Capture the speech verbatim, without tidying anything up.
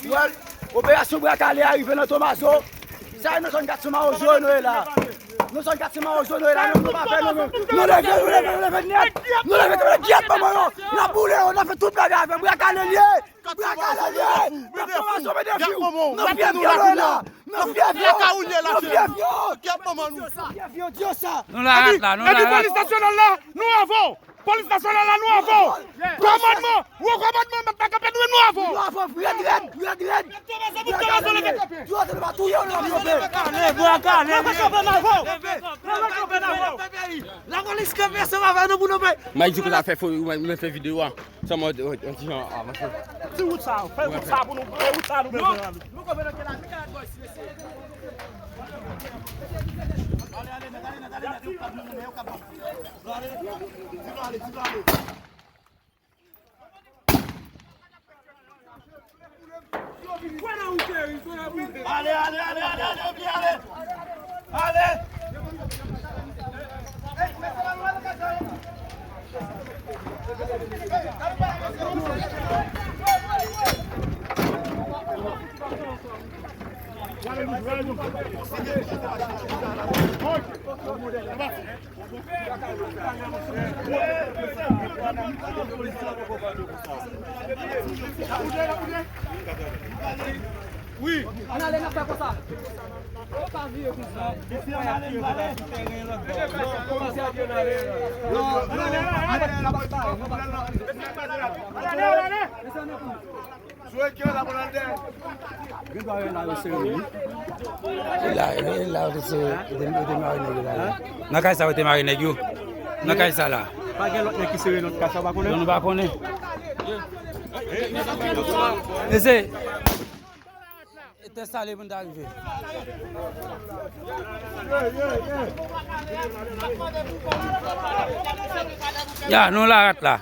Well, operasyon Bwa Kale a rive nan Tomazo. Sa e nan zòn Gatien Mawozo nou ye la. Nan zòn Gatien Mawozo nou ye la, nou pa fè nou menm. Nou leve, nou leve, nou leve nèt. Nou leve, nou leve nèt, manman yo. N ap boule yo, n ap fè tout bagay avè Bwa Kale l ye. Bwa Kale l ye. N ap Tomazo, men defi w. Nan fyèf yo nou ye la. Nan fyèf yo. Nan fyèf yo. Nan fyèf yo, di yo sa. Nou la rat la, nou la rat. Epi polis nasyonal la, nou avè w. Polis nasyonal la, nou avè w. Kòmandman, wo kòmandman, mèt pa kanpe, nou, nou avè w. Nou avè w, rèd, rèd, rèd, rèd. Mèt Tomazo, mèt Tomazo, leve kanpe. Di yo, se nou pa touye w, nou ap kanpe. Leve kanpe, nou avè w. Leve kanpe, nou avè w. Lapolis kanpe ansanm avè nou pou nou bay. Mike di konsa fè fo, mwen fè videyo a. Sèlman, on, on ti jan avanse. Ti wout sa, fè wout sa pou nou, fè wout sa nou bezwen an. Ale, ale, ale, ale, ale, ale, ale. Ale. Wi. Ann ale, n ap fè konsa. Yo pa vire konsa. Sou ekran la, pou n al dèyè. Gen dwa wè la yo sere wi. E la, e la yo te, yo te, yo te mare nèg yo la. Nan kay sa yo te mare nèg yo. Nan kay sa la. Pa gen lòt nèg ki sere nan kay sa, ou pa konnen? Non, nou pa konnen. Ese. E tè sale pou n ta rive. Ya, nou la rat la.